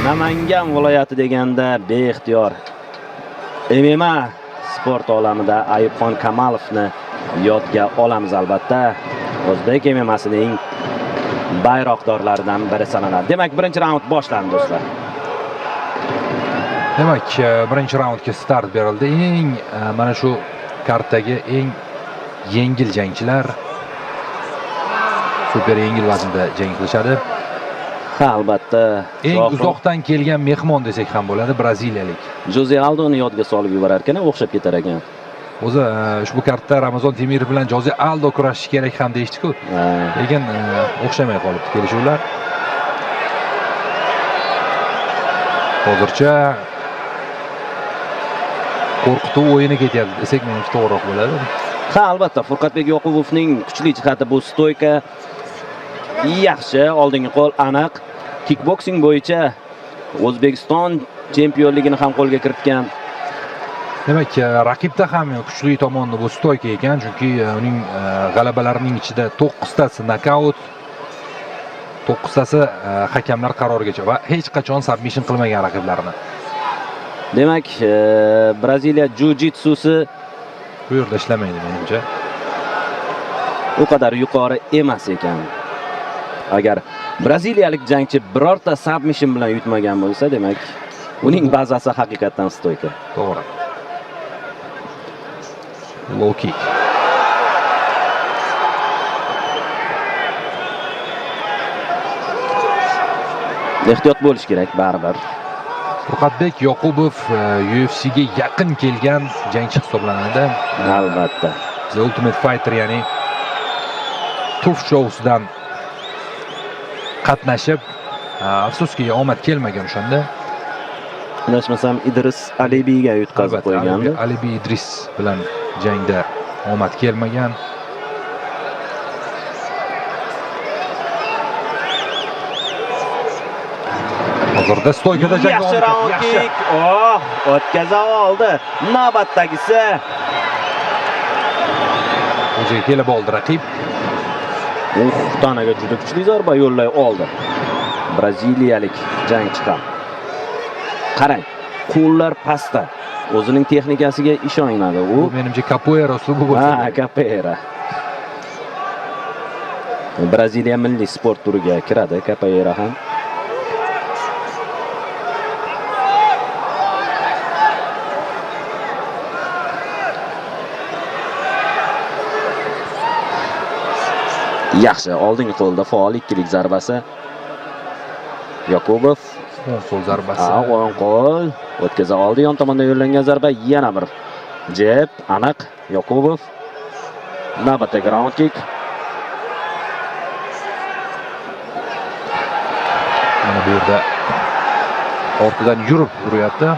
Namangan viloyati deganda beixtiyor MMA sport olamida Ayubxon Kamalovni yodga olamiz albatta. O'zbek MMAsining bayroqdorlaridan biri sanaladi. Demak, birinchi raund boshlandi do'stlar. Demak, birinchi raundga start berildi. Eng mana shu kartdagi eng yengil jangchilar super yengil vaznda jang qilishadi. Ha, albatta. Eng uzoqdan kelgan mehmon desak ham bo'ladi, braziliyalik. Joze Aldoni yodga solib yuborar ekan, o'xshab ketar ekan. O'zi ushbu kartda Ramazon Temirov bilan Joze Aldo kurashishi kerak ham deyishdi-ku. Lekin o'xshamay qolibdi kelishuvlar. Hozircha qo'rqituv o'yini ketyapti desak, menimcha to'g'riroq bo'ladi. Ha, albatta, Furqatbek Yoqubovning kuchli jihati bu stoyka. Yaxshi, oldingi qo'l aniq. Kickboxing bo'yicha O'zbekiston chempionligini ham qo'lga kiritgan. Demak, raqibda ham kuchli tomoni bu stoyka ekan, chunki uning g'alabalarining ichida 9 tasi nokaut, 9 tasi hakamlar qarorigacha va hech qachon submission qilmagan raqiblarini. Demak, Braziliya jiu-jitsusi bu yerda ishlamaydi menimcha. U qadar yuqori emas ekan. Agar braziliyalik jangchi birorta submission bilan yutmagan bo'lsa, demak, uning bazasi haqiqatdan stoyka. To'g'ri. Low kick. Ehtiyot bo'lish kerak baribir. Furqatbek Yoqubov UFC ga yaqin kelgan jangchi hisoblanadi. Albatta. The Ultimate Fighter, ya'ni TUF shousidan qatnashib, afsuski omad kelmagan o'shanda. Adashmasam Idris Alibiyga yutqazib qo'ygandi. Alibi Idris bilan jangda omad kelmagan. Hozirda stoykada jang Yaxshi round kick. Oh, o'tkaza oldi. Navbatdagisi. O'ziga kelib oldi raqib. Tanaga juda kuchli zarba yo'llay oldi. Braziliyalik jangchi ham. Qarang, qo'llar pastda. O'zining texnikasiga ishonmadi u. Bu menimcha capoeira uslubi bo'lsa. Ha, capoeira. Braziliya milliy sport turiga kiradi capoeira ham. Yaxshi, oldingi qo'lda faol ikkilik zarbasi. Yoqubov o'ng qo'l zarbasi. Ha, o'ng qo'l o'tkaza oldi. Yon tomondan yo'llangan zarba, yana bir jeb, aniq Yoqubov. Navbatdagi round kick. Mana bu yerda ortidan yurib uryapti.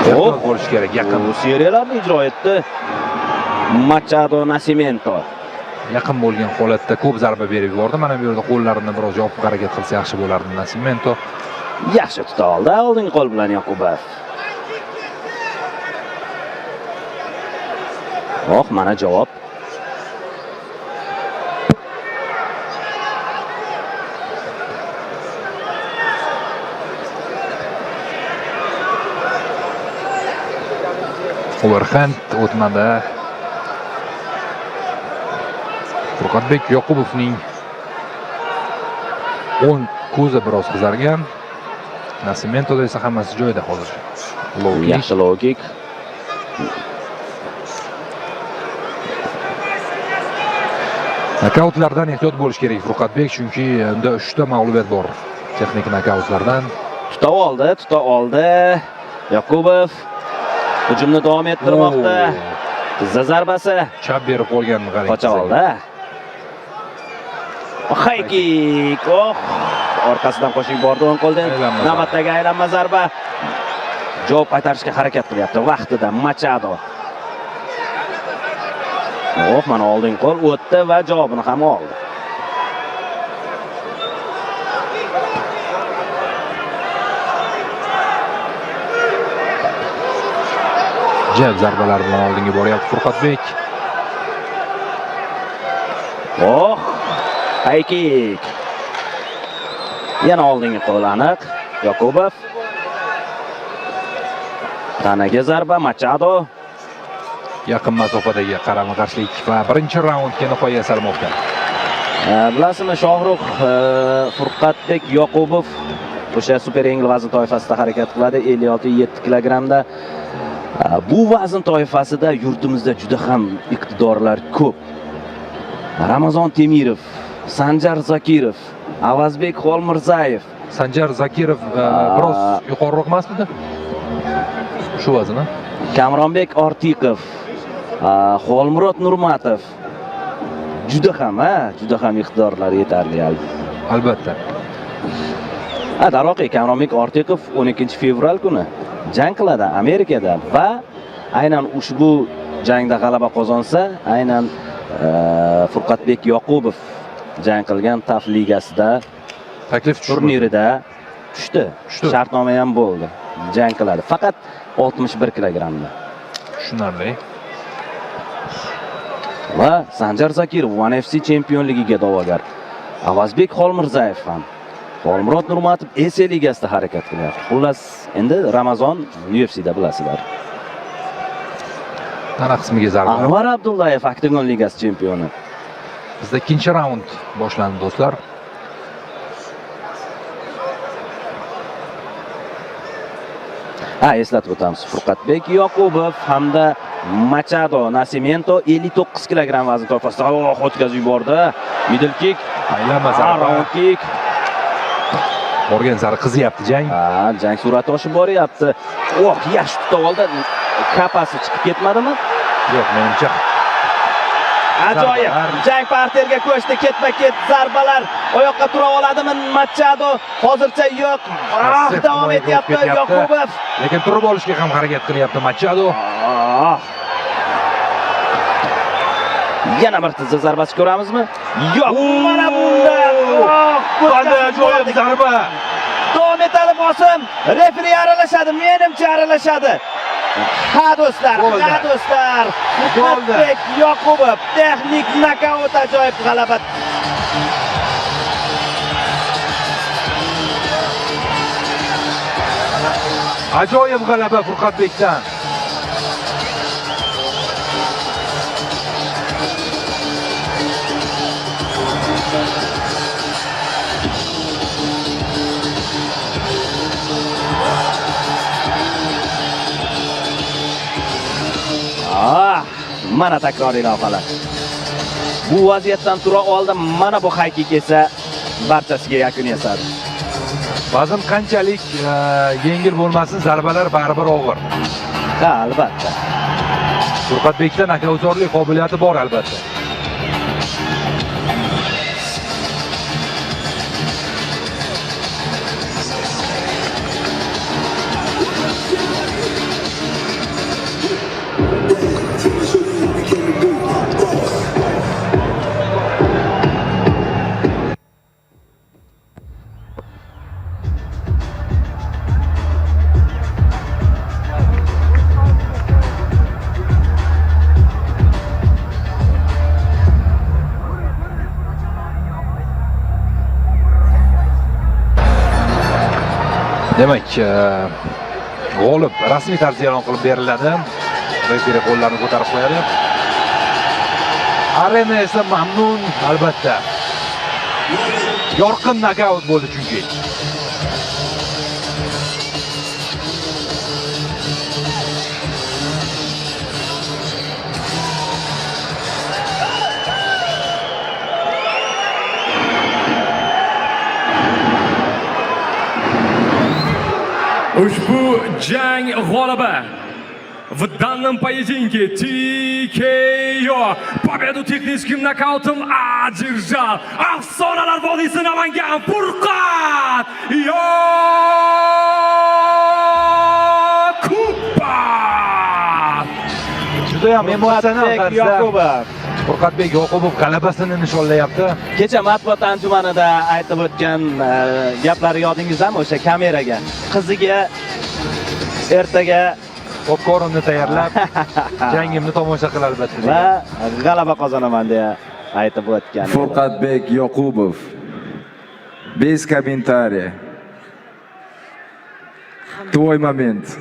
Ehtiyot bo'lish kerak, yaqin. Bu seriyalarni ijro etdi Machado Nascimento. Yaqin bo'lgan holatda ko'p zarba berib yubordi. Mana bu yerda qo'llarini biroz yopiq harakat qilsa yaxshi bo'lardi Nascimento. Yaxshi tuta oldi oldingi qo'l bilan Yoqubov. Oh, mana javob. Overhand o'tmadi. Furqatbek Yoqubovning o'ng ko'zi biroz qizargan. Nascimentoda esa hammasi joyida hozir. Low kick. Yaxshi low kick. Nokautlardan ehtiyot bo'lish kerak Furqatbek, chunki unda 3 ta mag'lubiyat bor. Texnik nokautlardan. Tuta oldi, tuta oldi. Yoqubov hujumni davom ettirmoqda. Tizza zarbasi. Chap berib qo'yganini qarang. Qocha oldi. High kick. Oh, orqasidan qo'shib bordi o'ng qo'ldan. Navbatdagi aylanma zarba. Javob qaytarishga harakat qilyapti vaqtida Machado. Oh, mana oldingi qo'l o'tdi va javobini ham oldi. Jab zarbalar bilan oldinga boryapti Furqatbek. Oh, high kick. Yana oldingi qo'l aniq. Yoqubov. Tanaga zarba Machado. Yaqin masofadagi qarama-qarshilik va birinchi raundga nihoya yasalmoqda. Bilasizmi, Shohrux, Furqatbek Yoqubov o'sha super yengil vazn toifasida harakat qiladi, 56,7 kilogrammda. Bu vazn toifasida yurtimizda juda ham iqtidorlar ko'p. Ramazon Temirov, Sanjar Zokirov, Avazbek Xolmirzayev. Sanjar Zakirov biroz yuqoriroq emasmidi? Shu vazn, ha? Kamronbek Ortiqov, Xolmurod Nurmatov. Juda ham, ha, juda ham iqtidorlar yetarli albatta. Ha, darvoqe Kamronbek Ortiqov 12 fevral kuni jang qiladi Amerikada va aynan ushbu jangda g'alaba qozonsa, aynan Furqatbek Yoqubov jang qilgan TAF ligasida taklif turnirida tushdi. Shartnoma ham bo'ldi. Jang qiladi. Faqat 61 kilogrammda. Tushunarli. Va Sanjar Zakirov One FC chempionligiga da'vogar. Avazbek Xolmirzayev ham. Xolmurod Nurmatov SA ligasida harakat qilyapti. Xullas, endi Ramazon UFCda bilasizlar. Tana qismiga zarba. Anvar Abdullayev Octagon ligasi chempioni. Bizda ikkinchi raund boshlandi, do'stlar. Ha, eslatib o'tamiz. Furqatbek Yoqubov hamda Machado Nascimento 59 kilogramm vazn toifasida oh, o'tkazib yubordi. Middle kick, aylanma zarba, round kick. Borgan sari qizyapti jang. Ha, jang sur'ati oshib boryapti. Oh, yaxshi tutib oldi. Kapasi chiqib ketmadimi? Yo'q, menimcha. Ajoyib. Jang parterga ko'chdi, ketma-ket zarbalar. Oyoqqa tura oladimi Machado? Hozircha yo'q. Ah, davom etyapti Yoqubov. Lekin turib olishga ham harakat qilyapti Machado. Yana bir tizza zarbasi ko'ramizmi? Yo'q, mana bunda. Qanday ajoyib zarba. Davom etadi bosim. Referi aralashadi, menimcha aralashadi. Ha do'stlar, ha do'stlar. Furqatbek Yoqubov texnik nokaut, ajoyib g'alaba. Ajoyib g'alaba Furqatbekdan. Mana takroriy lavhalar. Bu vaziyatdan tura oldi. Mana bu high kick esa barchasiga yakun yasadi. Vazn qanchalik yengil bo'lmasin, zarbalar baribir og'ir. Ha, albatta. Furqatbekda nokautorlik qobiliyati bor albatta. Demak, g'olib rasmiy tarzda e'lon qilib beriladi. Referi qo'llarini ko'tarib qo'yadi. Arena esa mamnun albatta. Yorqin nokaut bo'ldi chunki. Ushbu jang g'olibi в данном поединке TKO победу техническим нокаутом одержал Afsonalar vodiysi Namangan Furqat Yoqubov. Juda ham emotsional tarzda Yoqubov. Furqatbek Yoqubov g'alabasini nishonlayapti. Kecha matbuot anjumanida aytib o'tgan gaplari yodingizdami o'sha kameraga? Qiziga ertaga popkornni tayyorlab, jangimni tomosha qil albatta va g'alaba qozonaman deya Aytib o'tgan. Furqatbek Yoqubov. Без комментария. Твой момент.